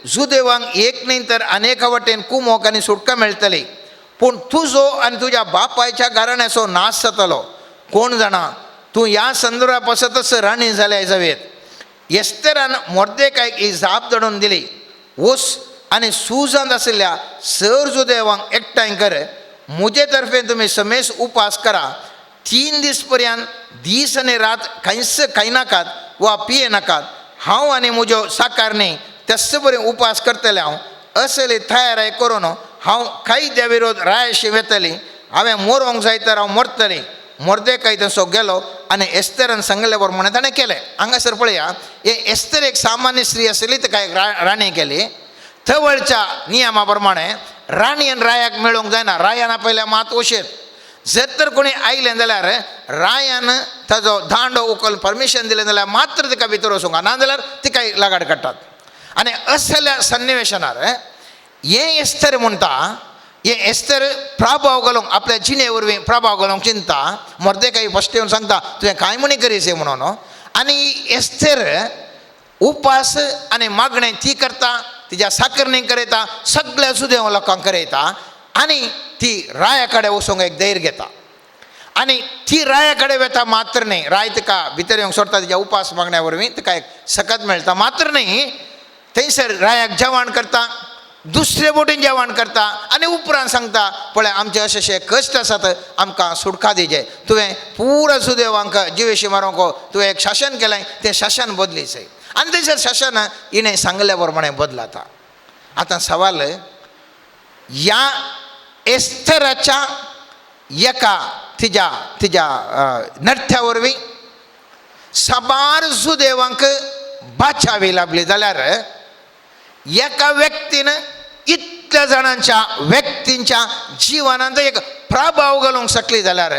जुदेवांक एक न्ही तर अनेका वाटेन कुमोक आनी सुटका मेळटली, पूण तुजो आनी तुज्या बापायच्या घराण्याचो नाश जातलो. कोण जाणा तूं ह्या संदर्भा पासतच राणी जाल्या जावयेत. एस्तेरान मोर्देकायक ही जाप धाडून दिली, वस आनी सुजांत आशिल्ल्या सर जुदेवांक एकठांय कर, म्हजे तर्फे तुमी समेस उपास करा, 3 दीस पर्यंत दीस आनी रात कांयच खायनाकात वा पियेनाकात, हांव आनी म्हज्यो साकारणी तेच बरें उपास करतलें. हांव असली तयाराय करून हांव कायद्या विरोध रायाशी वेतली, हांवें मरोंक जाय तर हांव मरतली. मोर्देकाय तसो गेलो आनी एस्तेरान सांगले प्रमाणे ताणें केलें. हांगासर पळया, हे एस्तेर एक सामान्य स्त्री आशिल्ली, तिका एक राणी केली. थवळच्या नियमा प्रमाणे राणी आनी रायाक मेळूंक जायना, रायान आपयल्या मात वशेत. जर तर कोणी आयलें जाल्यार रायान ताजो दांडो उखल परमिशन दिलें जाल्यार मात्र तिका भितर वचूंक, ना जाल्यार तिका लागाड काडटात. आनी असल्या सन्निवेशनार हें एस्तेर म्हणटा, हें एस्तेर प्रभाव घालूंक आपल्या जिणे वरवीं प्रभाव घालूंक चिंता. मोर्देकाय फस्ट येवन सांगता तुवें कांय म्हणी करीसे म्हणून. आनी एस्तेर उपास आनी मागणें ती करता, तिच्या साकरणी करयता, सगळ्या सुदेव लोकांक करयता आनी ती राया कडेन वचूंक एक धैर्य घेता. आनी ती राया कडेन वता मात्र न्ही, राय तिका भितर येवंक सोडटा तिच्या उपास मागण्या वरवीं तिका एक सकत मेळटा मात्र न्ही, थंयसर रायाक जेवण करता, दुसरे बोटीन जेवण करता आनी उपरांत सांगता पळय आमचे अशे अशे कश्ट आसात, आमकां सुटका दिजे, तुवें पुरा सुदेवांक जिवेशी मारूंक तुवें एक शासन केलें, तें शासन बदलीचें. आनी थंयसर शासन हिणें सांगल्या प्रमाणे बदलाता. आतां सवाल ह्या एस्तराच्या एका तिज्या तिज्या नृत्या वरवीं साबार सुदेवांक बाचावी लाभली जाल्यार एका व्यक्तीन इतल्या जाणांच्या व्यक्तींच्या जिवनांत एक प्रभाव घालूंक शकली जाल्यार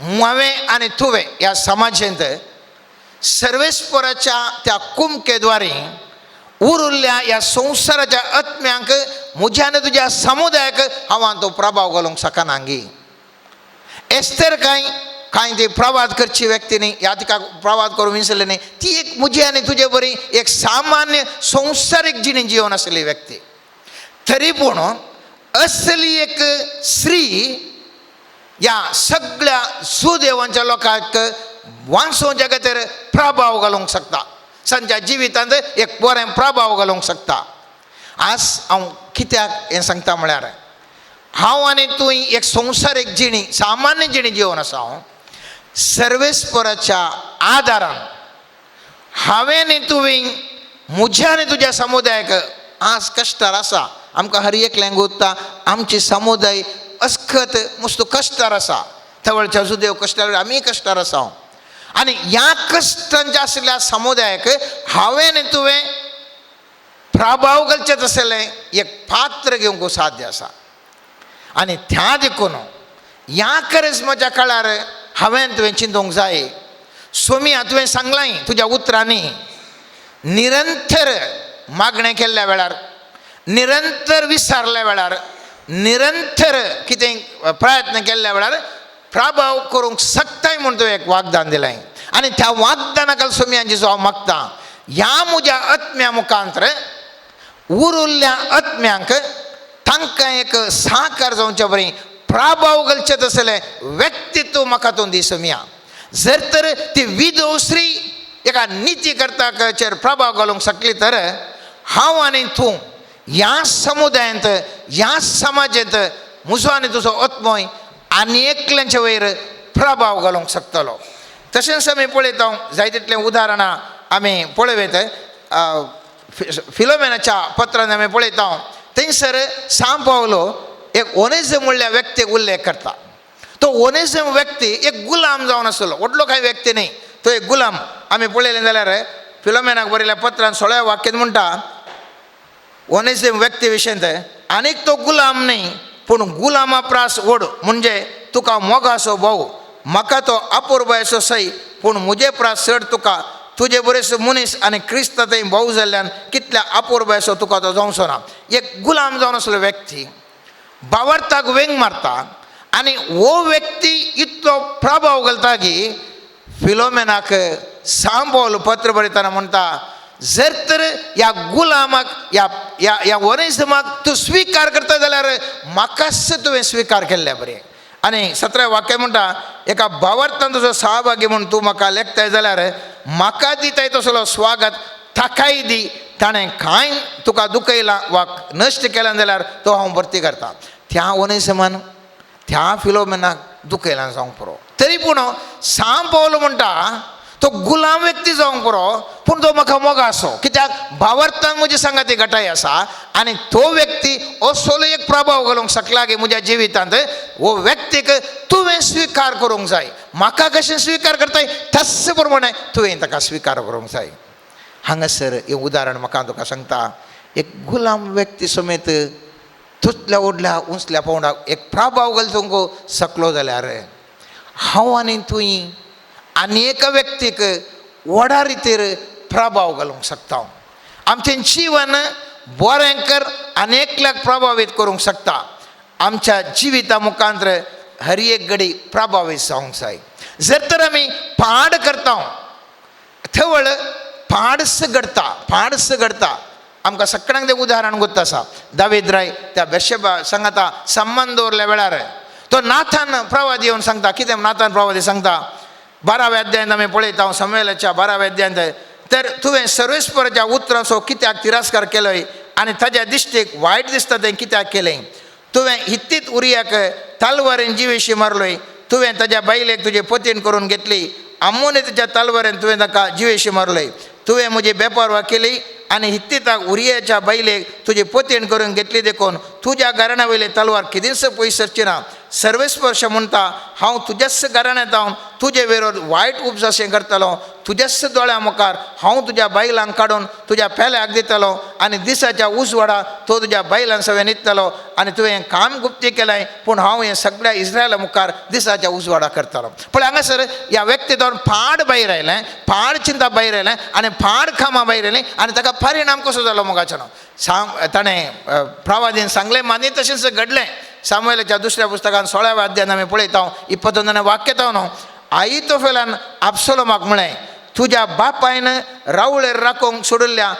हांवें आनी तुवें ह्या समाजेंत सर्वेस्पराच्या त्या कुमकेद्वारे उरिल्ल्या ह्या संवसाराच्या आत्म्यांक म्हज्या आनी तुज्या समुदायाक हांव तो प्रभाव घालूंक शकना गी. एस्तेर कांय कांय ती प्रवाद करची व्यक्ती न्ही, ह्या तिका प्रवाद करूंक विसरले न्ही, ती एक म्हजी आनी तुजे बरी एक सामान्य संवसारीक जिणी जिवन आशिल्ली व्यक्ती. तरी पूण असली एक स्त्री ह्या सगळ्या सुदेवांच्या लोकांक वांचोवच्या खातीर प्रभाव घालूंक शकता, तांच्या जिवितांत एक बरें प्रभाव घालूंक शकता. आज हांव कित्याक हें सांगता म्हळ्यार हांव आनी तूं एक संवसारीक जिणी सामान्य जिणी जिवन आसा. हांव सर्वेस्पराच्या आदारान हांवें आनी तुवें म्हज्या आनी तुज्या समुदायाक आज कश्टार आसा. आमकां हर एकल्यांक उरता आमची समुदाय अस्खत मुस्तो कश्टार आसा. थवळच्या सुदेव कश्टार, आमी कश्टार आसा. आनी ह्या कश्टांच्या आशिल्ल्या समुदायाक हांवें आनी तुवें प्रभाव घालचें तसलें एक पात्र घेवंक साध्य आसा. आनी त्या देखून ह्या करिज्माच्या काळार हांवें तुवें चिंतूंक जाय. सोमिया तुवें सांगलां तुज्या उतरांनी, निरंतर मागणें केल्ल्या वेळार, निरंतर विसारल्या वेळार, निरंतर कितें प्रयत्न केल्ल्या वेळार प्रभाव करूंक शकताय म्हूण तुवें एक वागदान दिलें. आनी त्या वागदाना खाला सोमियांची जो हांव मागता ह्या म्हज्या आत्म्या मुखांतर उरिल्ल्या आत्म्यांक तांकां एक साकार जावचे बरी प्रभाव घालचें तसलें व्यक्तित्व म्हाका तूं दी सोमिया. जर तर ती विदोश्री एका निती करताचेर प्रभाव घालूंक शकली तर हांव आनी तूं ह्या समुदायांत ह्या समाजांत म्हजो आनी तुजो आत्मय आनी एकल्यांचे वयर प्रभाव घालूंक शकतलो. तशेंच आमी पळयता जाय तितलें उदाहरणां आमी पळयत. फिलोमेनाच्या पत्रान आमी पळयता थंयसर सांव पावलो एक ओनेझम म्हणल्या व्यक्तीक उल्लेख करता. तो ओनेझम व्यक्ती एक गुलाम जावन आसलो, व्हडलो कांय व्यक्ती न्ही, तो एक गुलाम. आमी पळयलें जाल्यार फिलोमेनाक बरयल्या पत्रान 16 वाक्यान म्हणटा ओनेझम व्यक्ती विशयंत आनीक तो गुलाम न्ही पूण गुलामा प्रास व्हड, म्हणजे तुका मोगाचो भाव, म्हाका तो अपुरबायेचो सय पूण म्हजे प्रास चड तुका, तुजे बरेच मनीस आनी क्रिस्त थंय भाव जाल्ल्यान कितल्या अपुरबायेचो तुका तो जावचो ना. एक गुलाम जावन आसलो व्यक्ती बावरताक वेंग मारता आनी हो व्यक्ती इतलो प्रभाव घालता की फिलोमेनाक सांबोल पत्र बरयतना म्हणटा जर तर ह्या गुलामाक ह्या ह्या ह्या ओनेझमाक तूं स्विकार करता जाल्यार म्हाकाच तुवें स्विकार केल्ल्या बरें. आनी 17 वाक्य म्हणटा एका भावार्थान तुजो सहभागी म्हूण तूं म्हाका लेखताय जाल्यार म्हाका दिताय तसलो स्वागत ताकाय दी, ताणें कांय तुका दुखयलां वा नश्ट केलां जाल्यार तो हांव भरती करता. त्या ओनेझमान त्या फिलोमेनाक दुखयलां जावंक पुरो, तरी पूण सांव पावलो म्हणटा तो गुलाम व्यक्ती जावंक पुरो पूण तो म्हाका मोग आसो, कित्याक भावार्थान म्हजी सांगाती घटाय आसा आनी तो व्यक्ती असलो एक प्रभाव घालूंक शकला की म्हज्या जिवितांत हो व्यक्तीक तुवें स्विकार करूंक जाय. म्हाका कशें स्विकार करताय तस प्रमाणे तुवें ताका स्विकार करूंक जाय. हांगासर हें उदाहरण म्हाका तुका सांगता, एक गुलाम व्यक्ती समेत तुतल्या व्हडल्या उंचल्या पावंडाक एक प्रभाव घालूंक शकलो जाल्यार हांव आनी तुवें आनी एका व्यक्तीक व्हडा रितीर प्रभाव घालूंक शकता. आमचें जिवन बरें कर आनी एकल्याक प्रभावीत करूंक शकता. आमच्या जिविता मुखांतर हर एक घडी प्रभावीत जावंक जाय. जर तर आमी पाड करता थवळ पाडस घडता, पाडस घडता. आमकां सगळ्यांक तें उदाहरण गोत्त आसा. दावीद राय त्या बेशेबा सांगाता संबंद दवरल्या वेळार तो नाथान प्रवादी येवन सांगता. कितें नाथान प्रवादी सांगता 12व्या अध्यायांत आमी पळयता, समुएलाच्या 12व्या अध्यायांत, तर तुवें सर्वेस्पराच्या उतरांचो कित्याक तिरस्कार केलोय आनी ताज्या दिश्टीक वायट दिसता तें कित्याक केलें? तुवें हित्तीत उरियाक तालवारेन जिवेशी मारलोय, तुवें ताज्या बायलेक तुजे पतीन करून घेतली, आमोने ताच्या तालवारेन तुवें ताका जिवेशी मारलोय, तुवें म्हजी बेपारवा केली आनी हित्तीताक उरियाच्या बायलेक तुजी पतीण करून घेतली देखून तुज्या घराण्या वयली तलवार केदींच पयस सरची ना. सर्वेस्पर्श म्हणटा हांव तुज्याच घराण्यांत हांव तुजे विरोध वायट उपजाशें करतलो, तुज्याच दोळ्या मुखार हांव तुज्या बायलांक काडून तुज्या पेल्याक दितलो आनी दिसाच्या उजवाडा तो तुज्या बायलां सवें न्हिदतलो आनी तुवें काम गुप्ती केलें पूण हांव हें सगळ्या इस्रायला मुखार दिसाच्या उजवाडा करतलो. पळय हांगासर ह्या व्यक्ती दोन पाड भायर आयलें, पाड चिंता भायर आयलें आनी पाड कामां भायर आयलीं आनी ताका परिणाम कसो जालो मोगाचो सांग ताणें प्रवादीन सांगलें मानी तशेंच घडलें. सामुएलाच्या दुसऱ्या पुस्तकान 16व्या अध्यायान आमी पळयता 21 वाक्य न्हू, आयतोफेलान आपसोलोमाक म्हळें तुज्या बापायन रावळेर राखूंक सोडिल्ल्या,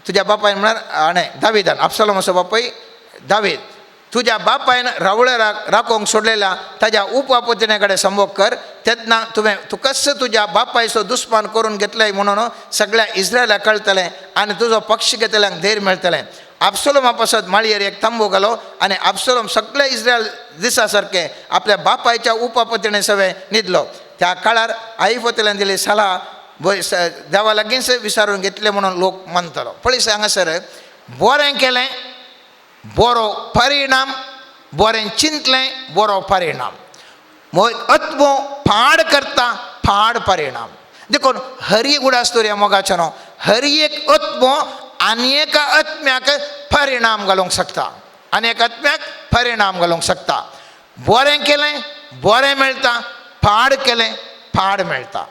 तुज्या बापायन म्हळ्यार हाणें दावीदान, आपसोलोमाचो बापूय दावीद, तुज्या बापायन रावळे राखूंक सोडलेल्या ताज्या उपपत्नी कडेन संभोग कर, तेन्ना तुवें तुकाच तुज्या बापायचो दुस्मान करून घेतलें म्हणून सगळ्या इस्रायलाक कळटलें आनी तुजो पक्ष घेतल्यांक धैर्य मेळटलें. आपसोलोमा पासत माळयेर एक तंबू घालो आनी आपसोलोम सगळे इस्रायल दिसा सारकें आपल्या बापायच्या उपपत्नी सवें न्हिदलो. त्या काळार आईफोतल्यान दिली सलाह देवा लागींच विचारून घेतले म्हणून लोक मानतलो. पळय हांगासर बरें केलें बरो परिणाम, बरें चिंतलें बरो परिणाम. आत्मो पाड करता पाड परिणाम. देखून हरी उडास दवरया मोगाचो न्हू, हर एक आत्मो आनी एका आत्म्याक परिणाम घालूंक शकता, आनी एक आत्म्याक परिणाम घालूंक शकता. बरें केलें बरें मेळटा, पाड केलें पाड मेळटा.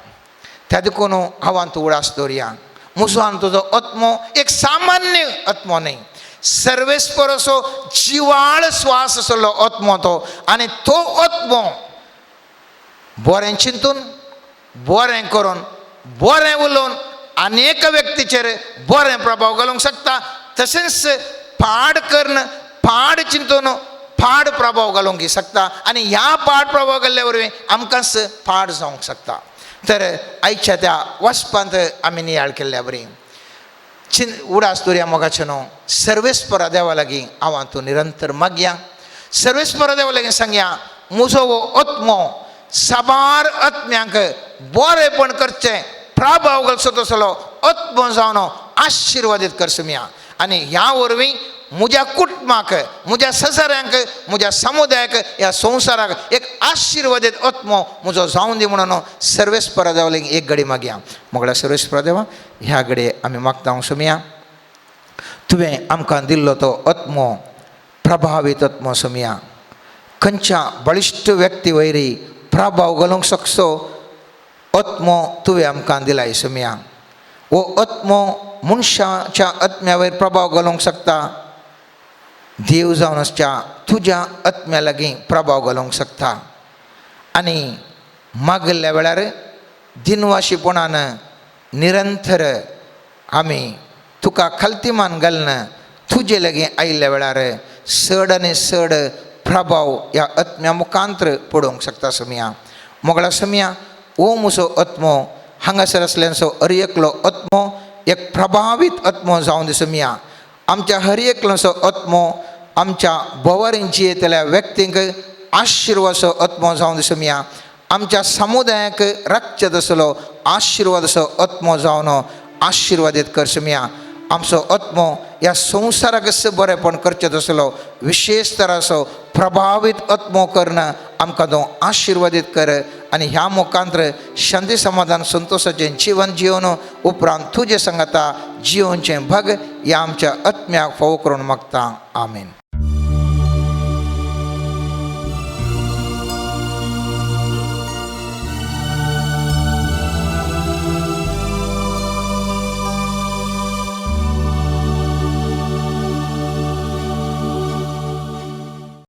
त्या देखून हांव तूं उडास दवरया, मुजवान तुजो आत्मो एक सामान्य आत्मो न्हय, सर्वेस्पर असो जिवाळ श्वास आसलो आत्मो तो. आनी तो आत्मो बरें चिंतून बरें करून बरें उलोवन आनी एका व्यक्तीचेर बरें प्रभाव घालूंक शकता. तशेंच पाड करून पाड चिंतून पाड प्रभाव घालूंक शकता आनी ह्या पाड प्रभाव घाल्ल्या वरवीं आमकांच पाड जावंक शकता. तर आयच्या त्या वचपांत आमी नियाळ केल्ल्या बरी उडास दवरया मोगाचें न्हू, सर्वेस्परा देवा लागीं हांव तूं निरंतर मागया, सर्वेस्परा देवा लागीं सांगया, म्हजो हो आत्मो साबार आत्म्यांक बरेंपण करचें प्रभाव घालचो तसलो आत्मो जावन आशिर्वादीत कर सुमया. आनी ह्या वरवीं म्हज्या कुटुंबाक, म्हज्या सजाऱ्यांक, म्हज्या समुदायाक, ह्या संवसाराक एक आशिर्वादीत आत्मो म्हजो जावन दी म्हणून सर्वेस्परा देवा लागीं एक घडी मागया. मोगळ्या सर्वेस्परा देवा, ह्या घडये आमी मागता सुमया, तुवें आमकां दिल्लो तो आत्मो प्रभावीत आत्मो सुमया, खंयच्या बळिश्ट व्यक्ती वयरी प्रभाव घालूंक शकचो आत्मो तुवें आमकां दिलाय सुमया. हो आत्मो मनशाच्या आत्म्या वयर प्रभाव घालूंक शकता, देव जावन आसच्या तुज्या आत्म्या लागीं प्रभाव घालूंक शकता. आनी मागिल्ल्या वेळार दिनवाशीपणान निरंतर आमी तुका खालतीमान घालून तुजे लागीं आयिल्ल्या वेळार चड आनी चड प्रभाव ह्या आत्म्या मुखांतर पडोवंक शकता सुमया. मोगळा सुमया, हो म्हजो आत्मो हांगासर आसल्याचो हर एकलो आत्मो एक प्रभावीत आत्मो जावन दी सुमया. आमच्या हर एकलोचो आत्मो आमच्या भोंवरींची येतल्या व्यक्तींक आशिर्वादचो आत्मो जावन दी सुमया. आमच्या समुदायाक राखचे तसलो आशिर्वादाचो आत्मो जावन आशिर्वादीत कर सुमया. आमचो आत्मो ह्या संवसाराक बरेंपण करचें तसलो विशेश तराचो प्रभावीत आत्मो करून आमकां तो आशिर्वादीत कर. आनी ह्या मुखांतर शांती समाधान संतोशाचें जिवन जिवन उपरांत तुजें सांगाता जिवनचें भग ह्या आमच्या आत्म्याक फावो करून मागता. आमीन.